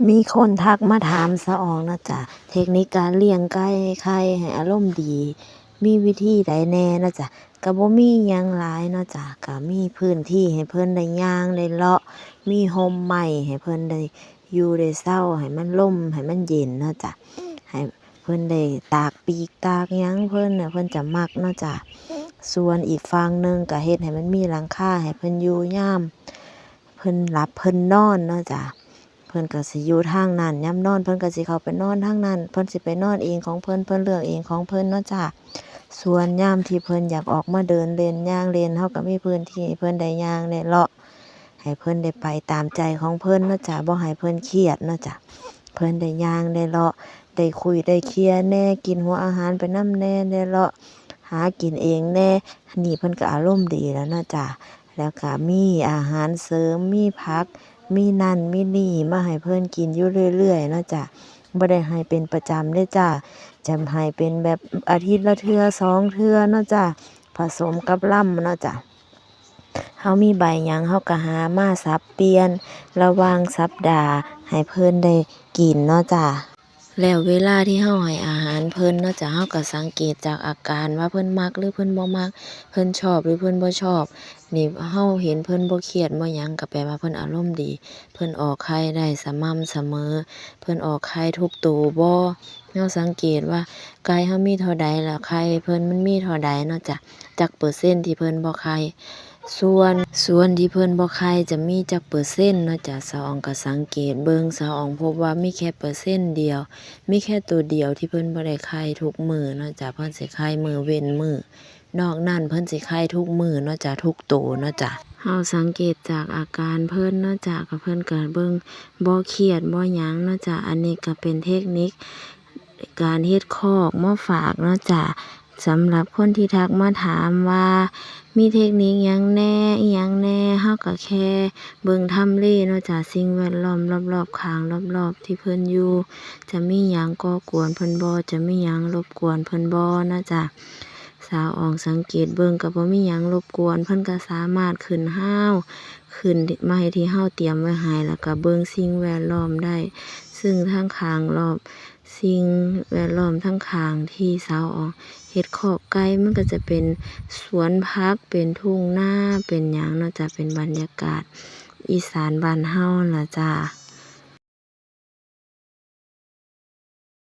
ມີຄົນທັກມາຖາມສາວອອງເນາະຈ້າ ເທັກນິກການລ້ຽງໄກ່ໄຂ່ໃຫ້ອາລົມດີ ມີວິທີໃດແດ່ເນາະຈ້າ? ກະບໍ່ມີຫຍັງຫຼາຍເນາະຈ້າ ກະມີພື້ນທີ່ໃຫ້ເພິ່ນໄດ້ຍ່າງໄດ້ເລາະ ມີຮົ່ມໄມ້ໃຫ້ເພິ່ນໄດ້ຢູ່ໄດ້ເຊົາ ໃຫ້ມັນລົມໃຫ້ມັນເຢັນເນາະຈ້າ ໃຫ້ເພິ່ນໄດ້ຕາກປີກຕາກຫຍັງເພິ່ນນະ ເພິ່ນຈະມັກເນາະຈ້າ. ສ່ວນອີກຝັ່ງໜຶ່ງກະເຮັດໃຫ້ມັນມີຫຼັງຄາໃຫ້ເພິ່ນຢູ່ຍາມເພິ່ນຫຼັບເພິ່ນນອນເນາະຈ້າ. ເພິ່ນກະຊິຢູ່ທາງນັ້ນ ຍາມນອນເພິ່ນກະຊິເຂົ້າໄປນອນທາງນັ້ນ ເພິ່ນຊິໄປນອນເອງຂອງເພິ່ນ ເພິ່ນເລືອກເອງຂອງເພິ່ນເນາະຈ້າ. ສ່ວນຍາມທີ່ເພິ່ນຢາກອອກມາເດີນເຫຼັ້ນຍ່າງເຫຼັ້ນ ເຮົາກະມີພື້ນທີ່ໃຫ້ເພິ່ນໄດ້ຍ່າງໄດ້ເລາະ ໃຫ້ເພິ່ນໄດ້ໄປຕາມໃຈຂອງເພິ່ນເນາະຈ້າ ບໍ່ໃຫ້ເພິ່ນຄຽດເນາະຈ້າ. ເພິ່ນໄດ້ຍ່າງໄດ້ເລາະ ໄດ້ຄຸຍໄດ້ເຄຍແດ່ ກິນຫົວອາຫານໄປນຳແດ່ ໄດ້ເລາະຫາກິນເອງແດ່ ນີ້ເພິ່ນກະອາລົມດີແລ້ວເນາະຈ້າ. ແລ້ວກະມີອາຫານເສີມ ມີຜັກ ມີນັ້ນມີນີ້ມາໃຫ້ເພິ່ນກິນຢູ່ເລື້ອຍໆເນາະຈ້າ ບໍ່ໄດ້ໃຫ້ເປັນປະຈຳເດ້ຈ້າ ຈະໃຫ້ເປັນແບບອາທິດລະເທື່ອສອງເທື່ອເນາະຈ້າ ຜະສົມກັບລຳເນາະຈ້າ. ເຮົາມີໃບຫຍັງເຮົາກະຫາມາສັບປ່ຽນລະຫວ່າງສັບດາໃຫ້ເພິ່ນໄດ້ກິນເນາະຈ້າ. ແລ້ວເວລາທີ່ເຮົາໃຫ້ອາຫານເພິ່ນເນາະຈ້າ ເຮົາກະສັງເກດຈາກອາການວ່າເພິ່ນມັກ ຫຼື ເພິ່ນບໍ່ມັກ ເພິ່ນຊອບ ຫຼື ເພິ່ນບໍ່ຊອບ. ນີ້ເຮົາເຫັນເພິ່ນບໍ່ຄຽດບໍ່ຫຍັງ ກະແປວ່າເພິ່ນອາລົມດີ ເພິ່ນອອກໄຂ່ໄດ້ສະໝ່ຳສະເໝີ ເພິ່ນອອກໄຂ່ທຸກໂຕບໍ່? ເຮົາສັງເກດວ່າໄກ່ເຮົາມີເທົ່າໃດ ແລ້ວໄຂ່ເພິ່ນມັນມີເທົ່າໃດເນາະຈ້າ ຈັກເປີເຊັນທີ່ເພິ່ນບໍ່ໄຂ່. ສ່ວນ ສ່ວນທີ່ເພິ່ນບໍ່ໄຂ່ຈະມີຈັກເປີເຊັນເນາະຈ້າ ສາວອອງກະສັງເກດເບິ່ງ ສາວອອງພົບວ່າມີແຄ່ເປີເຊັນດຽວ ມີແຄ່ໂຕດຽວທີ່ເພິ່ນບໍ່ໄດ້ໄຂ່ທຸກມື້ເນາະຈ້າ ເພິ່ນຊິໄຂ່ມື້ເວັ້ນມື້ ນອກນັ້ນເພິ່ນຊິໄຂ່ທຸກມື້ເນາະຈ້າ ທຸກໂຕເນາະຈ້າ. ເຮົາສັງເກດຈາກອາການເພິ່ນເນາະຈ້າ ກະເພິ່ນກະເບິ່ງບໍ່ຄຽດບໍ່ຫຍັງເນາະຈ້າ. ອັນນີ້ກະເປັນເທັກນິກການເຮັດຄອກມາຝາກເນາະຈ້າ. ສຳລັບຄົນທີ່ທັກມາຖາມວ່າມີເທັກນິກຫຍັງແດ່ ອີ່ຫຍັງແດ່ ເຮົາກະແຄ່ເບິ່ງທຳເລເນາະຈ້າ ສິ່ງແວດລ້ອມລອບໆຂ້າງລອບໆທີ່ເພິ່ນຢູ່ ຈະມີຫຍັງກໍ່ກວນເພິ່ນບໍ່ ຈະມີຫຍັງລົບກວນເພິ່ນບໍ່ເນາະຈ້າ. ສາວອອງສັງເກດເບິ່ງກະບໍ່ມີຫຍັງລົບກວນ ເພິ່ນກະສາມາດຂຶ້ນຮາວ ຂຶ້ນໄມ້ທີ່ເຮົາຕຽມໄວ້ໃຫ້ ແລ້ວກະເບິ່ງສິ່ງແວດລ້ອມໄດ້ ຊຶ່ງທາງຂ້າງລອບ ສິ່ງແວດລ້ອມທາງຂ້າງທີ່ສາວອອງເຮັດຄອກໄກ່ ມັນກະຈະເປັນສວນຜັກ ເປັນທົ່ງນາ ເປັນຫຍັງເນາະຈ້າ ເປັນບັນຍາກາດອີສານບ້ານເຮົາຫັ້ນລະຈ້າ.